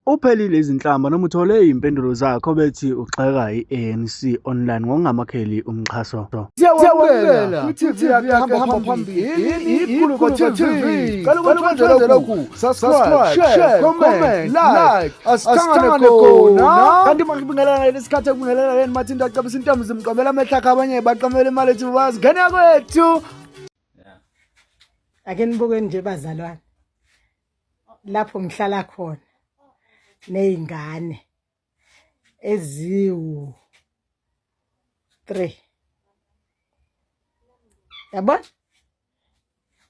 Uphelile izinhlamba noma uthole iy'mpendulo zakho bethi ugxeka i-ANC online ngokungamakheli umxhaso. Siyawamukela kwi-TV yakho hamba phambili iGuluva TV. Cela ukuthi wenze lokhu: subscribe, share, comment, like. Asithangane khona. Kanti makubingelela lesikhathi ekubingelela yeni mathinta acabisa intombi zimqamela amehlo akhe, abanye baqamela imali ethi bazi ngene kwethu. Ake nibukeni nje bazalwane, lapho ngihlala khona nezingane eziwu 3, yabona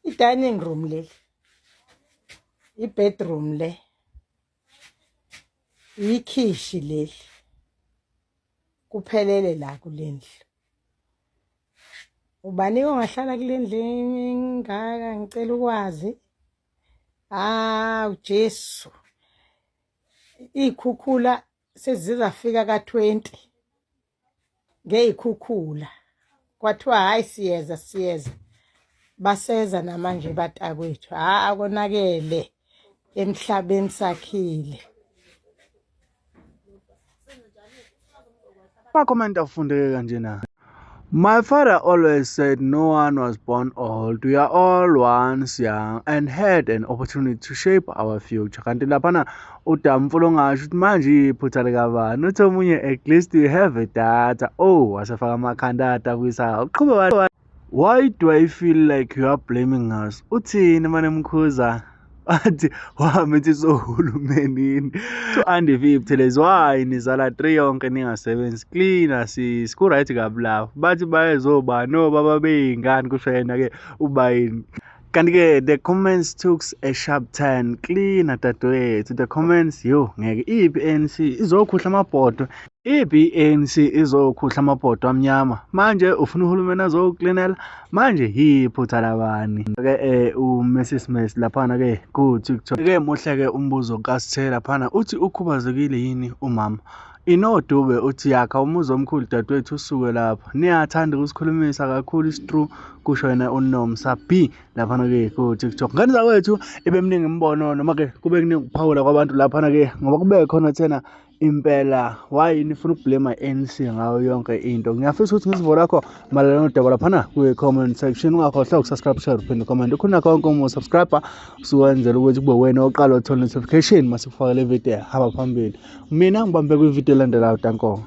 i-dining room leli, i-bedroom le, ikhishi leli, kuphelele la kulendlu. Ubani ongahlala kule ndlu engaka? Ngicela ukwazi. Awu Jesu, iy'khukhula sezizafika ka-20 ngey'khukhula, kwathiwa hhayi, siyeza, siyeza, baseza namanje batakwethu. Ha, akonakele emhlabeni sakhile. Amakhomenti afundeke kanjena. My father always said no one was born old. We are all once young and had an opportunity to shape our future. Kanti laphana uDamfulo ngasho ukuthi manje iphutha likabani. Uthi omunye, "At least you have a data." Oh, wasefaka amakhanda atakwisayo. Uqhube, "Why do I feel like you are blaming us?" Uthini mane mkhuza? Athi wamithi sohulumeni. To Andy V Buthelezi, why nizala 3 yonke ningasebenzi? Cleaner sis, ku right kabi lapho. Bathi bayezoba no baba beyingane, kusho yena ke ubayini. Kanti ke the comments took a sharp turn. Cleaner dadewethu, the comments, yo ngeke, iphi ANC izokhuhla amabhodwe? Iphi i-ANC izokhuhla amabhodwe amnyama? Manje ufuna uhulumeni azokuklinela? Manje yiphutha labani? Ke uMrs Mess laphana ke ku TikTok. Ke muhle ke umbuzo kaSithe laphana, uthi ukhubazekile yini umama? Inodube uthi yakha umuzi omkhulu dadewethu, usuke lapho. Niyathanda ukusikhulumisa kakhulu isitru, kusho yena uNomsa B laphana ke ku TikTok. Ngane zakwethu, ibe miningi imibono noma ke kube kuningi ukuphawula kwabantu laphana ke, ngoba kube khona thena impela, why nifuna ukublame i-ANC ngayo yonke into? Ngiyafisa ukuthi ngizvo lakho mayelana nodaba laphana kwi-comment section. Ungakhohlwa ukusubscribe, share, uphinde comment. Ukhona konke uma usubscribe usuwenzela ukuthi kube wena oqala uthola notification mase kufaka le video hamba phambili. Mina ngibambe kwivideo elandelayo. Danko.